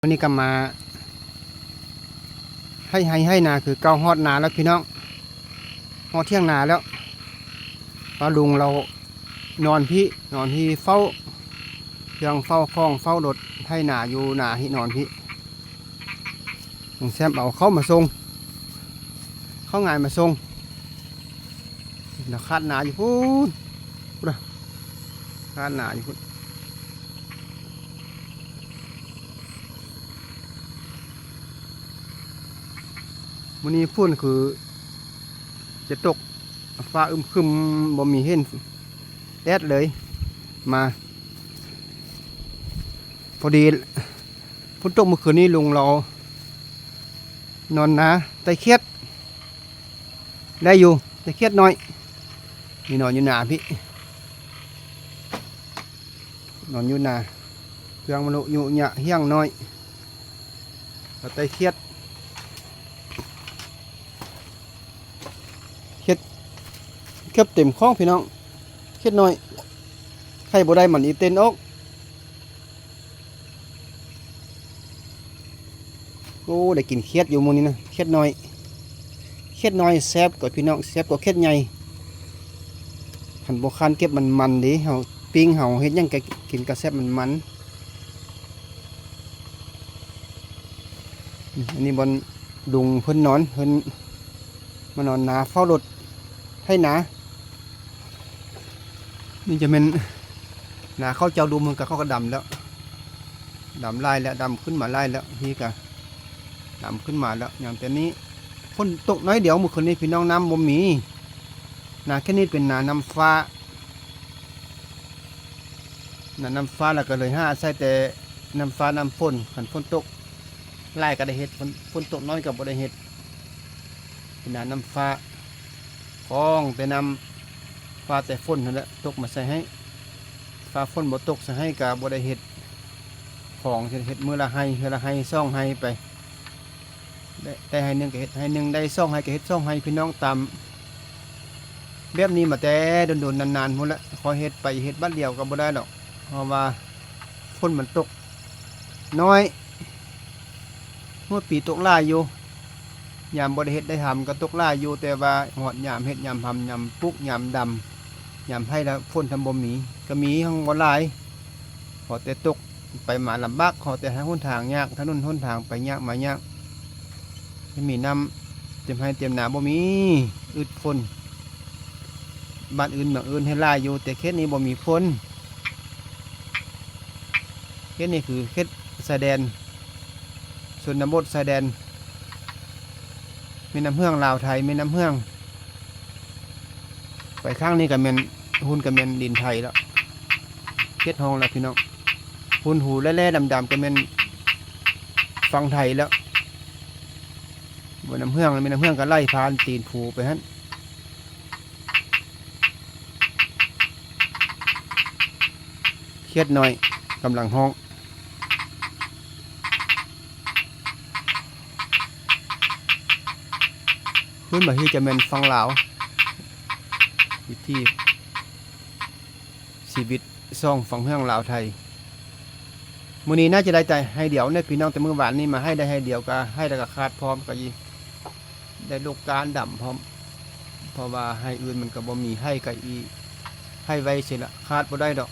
ມື້ນີ້ກໍມາໄຮ່ ໄຮ່ ໄຮ່ນາຄືເກົ່າ. ຮອດນາແລ້ວພີ່ນ້ອງ ຮອດຖຽງນາແລ້ວ. ວ່າລຸງລາວນອນພີ້ ນອນພີ້ເຝົ້າເຄື່ອງ ເຝົ້າຂອງ ເຝົ້າລົດໄຖນາຢູ່ນາພີ້ ນອນພີ້. ລຸງແຊມເອົາເຂົ້າມາສົ່ງ ເຂົ້າງາຍມາສົ່ງ. ລາວຄາດນາຢູ່ພຸ້ນ ພຸ້ນນະ ຄາດນາຢູ່ພຸ້ນ. ມື້ນີ້ຝົນຄືຈະຕົກ ຟ້າອຶ້ມຄຶມ ບໍ່ມີເຫັນແດດເລີຍ. ມາ ພໍດີຝົນຕົກມື້ຄືນນີ້ ລຸງລາວນອນນາ ໄຕ່ຂຽດ ໄດ້ຢູ່ ໄຕ່ຂຽດນ້ອຍ. ນີ້ນອນຢູ່ນາພີ້ ນອນຢູ່ນາ ເຄື່ອງມັນລຸຍຸຍະ ຮຽງນ້ອຍ ແລ້ວໄຕ່ຂຽດ ຂຽດເກືອບເຕັມຄອງພີ່ນ້ອງ. ຂຽດນ້ອຍ ໄຂ່ບໍ່ໄດ້ມັນອີເຕັ້ນອອກ. ໂອ້ ໄດ້ກິນຂຽດຢູ່ມື້ນີ້ນະ ຂຽດນ້ອຍ. ຂຽດນ້ອຍແຊບກວ່າພີ່ນ້ອງ ແຊບກວ່າຂຽດໃຫຍ່. ຄັນບໍ່ຄັນເກັບມັນໆເດ້ ເຮົາປີ້ງເຮົາເຮັດຫຍັງກໍກິນກໍແຊບ ມັນໆ. ອືມ ອັນນີ້ບ່ອນລຸງເພິ່ນນອນ ເພິ່ນມານອນນາເຝົ້າລົດໄຖນາ. ນີ້ຈະແມ່ນນາເຂົ້າເຈົ້າດຸມ ເພິ່ນກໍເຂົ້າກໍດຳແລ້ວ ດຳຫຼາຍແລ້ວ ດຳຂຶ້ນມາຫຼາຍແລ້ວ ພີ້ກໍດຳຂຶ້ນມາແລ້ວ. ຫຍັງແຕ່ນີ້ ຝົນຕົກໜ້ອຍດຽວມື້ຄືນນີ້ພີ່ນ້ອງ ນ້ຳບໍ່ມີ. ນາແຄດນີ້ເປັນນານ້ຳຟ້າ ນານ້ຳຟ້າ ແລ້ວກໍເລີຍຫາໃຊ້ແຕ່ນ້ຳຟ້ານ້ຳຝົນ. ຄັນຝົນຕົກຫຼາຍກໍໄດ້ເຮັດ ຝົນ ຝົນຕົກໜ້ອຍກໍບໍ່ໄດ້ເຮັດ. ເປັນນານ້ຳຟ້າ ຂອງແຕ່ນ້ຳຟ້າແຕ່ຝົນຫັ້ນແຫຼະ ຕົກມາໃສ່ໃຫ້. ຟ້າຝົນບໍ່ຕົກໃສ່ໃຫ້ກໍບໍ່ໄດ້ເຮັດຂອງ ເຮັດ ເຮັດມື້ລະໄຮ່ ເທື່ອລະໄຮ່ ສອງໄຮ່ໄປ. ໄດ້ ໄດ້ໄຮ່ໜຶ່ງກໍເຮັດໄຮ່ໜຶ່ງ ໄດ້ສອງໄຮ່ກໍເຮັດສອງໄຮ່ພີ່ນ້ອງ. ຕາມແບບນີ້ມາແຕ່ດົນໆ ນານໆ ພຸ້ນແຫຼະ ຂໍເຮັດໄປ ເຮັດບາດດຽວກໍບໍ່ໄດ້ດອກ ເພາະວ່າຝົນມັນຕົກນ້ອຍ. ເມື່ອປີຕົກຫຼາຍຢູ່ ຍາມບໍ່ໄດ້ເຮັດໄດ້ທຳກໍຕົກຫຼາຍຢູ່ ແຕ່ວ່າຮອດຍາມເຮັດ ຍາມທຳ ຍາມປູກ ຍາມດຳ ຍາມໄຖແລ້ວ ຝົນທຳບໍ່ມີ ກໍມີ ຮັງບໍ່ຫຼາຍ ຂໍແຕ່ຕົກ ໄປມາລຳບາກ ຂໍແຕ່ທາງຫົນທາງຍາກ ຖະໜົນຫົນທາງໄປຍາກມາຍາກ. ມີນ້ຳເຕັມໄຮ່ເຕັມນາບໍ່ມີ ອຶດຝົນ. ບ້ານອື່ນເມືອງອື່ນເຮັດຫຼາຍຢູ່ ແຕ່ເຂດນີ້ບໍ່ມີຝົນ. ເຂດນີ້ຄືເຂດຊາຍແດນ ຊົນນະບົດຊາຍແດນ ແມ່ນ້ຳເຫືອງລາວໄທ ແມ່ນ້ຳເຫືອງ. ໄປຂ້າງນີ້ກໍແມ່ນ ພຸ້ນກໍແມ່ນດິນໄທແລ້ວ ເຂດຮ່ອງແລ້ວພີ່ນ້ອງ. ພຸ້ນຫູແຫຼ້ໆດຳໆ ກໍແມ່ນຝັ່ງໄທແລ້ວ. ແມ່ນ້ຳເຫືອງ ແມ່ນ້ຳເຫືອງກໍໄຫຼຜ່ານຕີນພູໄປຫັ້ນ. ຂຽດນ້ອຍກຳລັງຮ້ອງ. ຂຶ້ນມາທີ່ຈະແມ່ນຝັ່ງລາວ ວິຖີຊີວິດສອງຝັ່ງເຮືອງລາວໄທ. ມື້ນີ້ໜ້າຈະໄດ້ແຕ່ໄຮ່ດຽວເນາະພີ່ນ້ອງ ແຕ່ມື້ວານນີ້ມາໄຮ່ໄດ້ໄຮ່ດຽວ ກະໄຮ່ແລ້ວກະຂາດພ້ອມ ກະອີ ໄດ້ລູກກ້ານດຳພ້ອມ ເພາະວ່າໄຮ່ອື່ນມັນກໍບໍ່ມີ ໄຮ່ກະອີ ໄຮ່ໄວ້ຊື່ລະ ຂາດບໍ່ໄດ້ດອກ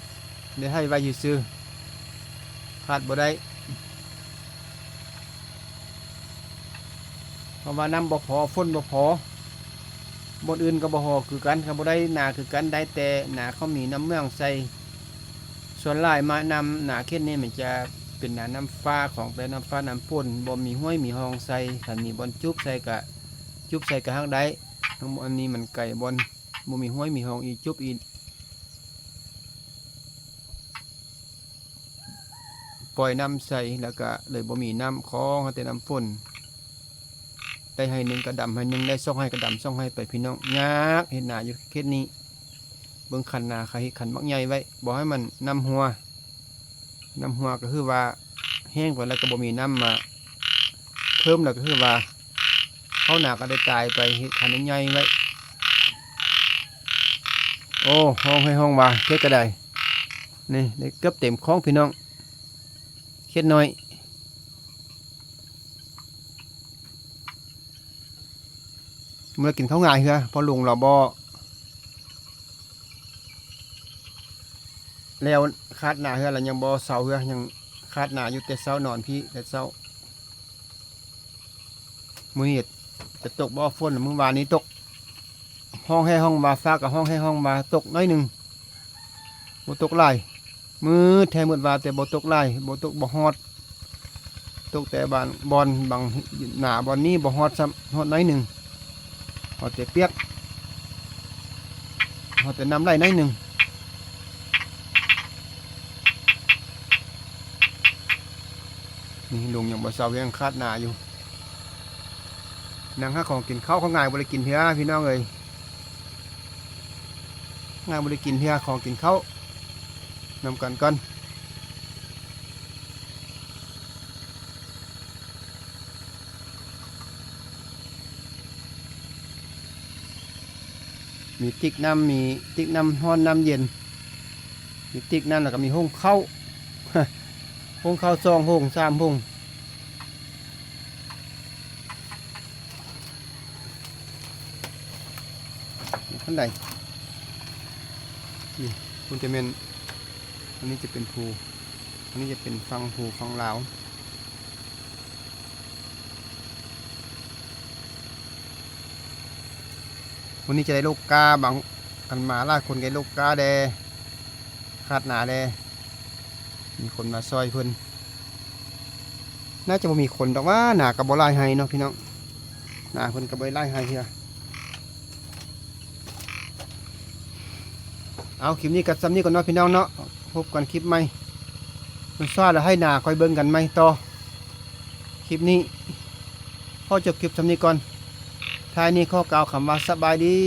ໄດ້ໄຮ່ໄວ້ຊື່ໆ ຂາດບໍ່ໄດ້ ເພາະວ່ານ້ຳບໍ່ພໍ ຝົນບໍ່ພໍ ບ່ອນອື່ນກໍບໍ່ພໍຄືກັນ ກໍບໍ່ໄດ້ນາຄືກັນ ໄດ້ແຕ່ນາເຂົາມີນ້ຳເໝືອງໃສ່. ສ່ວນຫຼາຍມານ້ຳນາເຂດນີ້ມັນຈະເປັນນານ້ຳຟ້າ ຂອງແຕ່ນ້ຳຟ້ານ້ຳຝົນ ບໍ່ມີຫ້ວຍມີຮ່ອງໃສ່. ຄັນມີບ່ອນຈຸບໃສ່ກະ ຈຸບໃສ່ກະຮັກໄດ້. ທັງໝົດອັນນີ້ມັນໄກບ່ອນ ບໍ່ມີຫ້ວຍມີຮ່ອງອີກ ຈຸບອີກ ປ່ອຍນ້ຳໃສ່ ແລ້ວກະເລີຍບໍ່ມີນ້ຳຂອງ ເອົາແຕ່ນ້ຳຝົນ. ໄດ້ໄຮ່ໜຶ່ງກະດຳໄຮ່ໜຶ່ງ ໄດ້ສອງໄຮ່ກະດຳສອງໄຮ່ໄປ ພີ່ນ້ອງ. ຍາກເຮັດນາຢູ່ເຂດນີ້. ເບິ່ງຄັນນາ ເຂົາເຮັດຄັນບັກໃຫຍ່ໄວ້ ບໍ່ໃຫ້ມັນນ້ຳຮົ່ວ. ນ້ຳຮົ່ວກໍຄືວ່າແຫ້ງໄປແລ້ວກໍບໍ່ມີນ້ຳມາເພີ່ມ ແລ້ວກໍຄືວ່າເຂົ້ານາກໍໄດ້ຕາຍໄປ ເຮັດຄັນໃຫຍ່ໄວ້. ໂອ້ ຮ້ອງໄຫ້ຮ້ອງວ່າ ເຂດກໍໄດ້ ນີ້ໄດ້ເກືອບເຕັມຄອງ ພີ່ນ້ອງ. ເຂດນ້ອຍ ມື້ກິນເຂົ້າຫງາຍເຮືອ ເພາະລຸງລາວບໍ່ແລ້ວຄາດໜ້າເຮືອ ລາວຍັງບໍ່ເຊົາເຮືອ ຍັງຄາດໜ້າຢູ່ແຕ່ເຊົ້າ ນອນພີ້ແຕ່ເຊົ້າ. ມື້ນີ້ຈະຕົກບໍ່ຝົນ? ມື້ວານນີ້ຕົກ ຮ້ອງແຮ່ຮ້ອງວ່າ ຟ້າກໍຮ້ອງແຮ່ຮ້ອງວ່າ ຕົກໜ້ອຍໜຶ່ງ ບໍ່ຕົກຫຼາຍ. ມືດແທ້ມືດວ່າ ແຕ່ບໍ່ຕົກຫຼາຍ ບໍ່ຕົກ ບໍ່ຮອດ ຕົກແຕ່ບາງບ່ອນ ບາງໜ້າບ່ອນນີ້ບໍ່ຮອດຊ້ຳ ຮອດໜ້ອຍໜຶ່ງ ຮອດແຕ່ປຽກ ຮອດແຕ່ນ້ຳໄຫຼໜ້ອຍໜຶ່ງ. ນີ້ລຸງຍັງບໍ່ເຊົາ ຍັງຄາດໜ້າຢູ່. ນັ່ງຫາຂອງກິນເຂົ້າ ເຂົ້າຫງາຍບໍ່ໄດ້ກິນເທື່ອພີ່ນ້ອງເອີຍ ຫງາຍບໍ່ໄດ້ກິນເທື່ອ ຂອງກິນເຂົ້ານຳກັນກ່ອນ. ມີຕິກນ້ຳ ມີຕິກນ້ຳຮ້ອນນ້ຳເຢັນ ມີຕິກນັ້ນ ແລ້ວກໍມີໂຮງເຂົ້າ ໂຮງເຂົ້າສອງໂຮງສາມໂຮງ. ຄັນໃດ ນີ້ ພຸ້ນຈະແມ່ນ ອັນນີ້ຈະເປັນພູ ອັນນີ້ຈະເປັນຝັ່ງພູຝັ່ງລາວ. ມື້ນີ້ຈະໄດ້ໂລກາ ບາງ ຄັນມາຫຼາຍຄົນກໍໄດ້ໂລກາແດ່ ຄາດໜ້າແດ່ ມີຄົນມາຊ່ອຍເພິ່ນ. ໜ້າຈະບໍ່ມີຄົນດອກຫວາ ໜ້າກໍບໍ່ຫຼາຍໄຮ່ເນາະພີ່ນ້ອງ ໜ້າເພິ່ນກໍບໍ່ໄດ້ຫຼາຍໄຮ່ເທື່ອ. ເອົາ ຄລິບນີ້ກໍສ່ຳນີ້ກ່ອນເນາະພີ່ນ້ອງເນາະ ພົບກັນຄລິບໃໝ່ ມັນຊ້າແລ້ວ ໄຮ່ນາຄ່ອຍເບິ່ງກັນໃໝ່ຕໍ່. ຄລິບນີ້ຂໍຈົບຄລິບສ່ຳນີ້ກ່ອນ ທ້າຍນີ້ຂໍກ່າວຄຳວ່າສະບາຍດີ.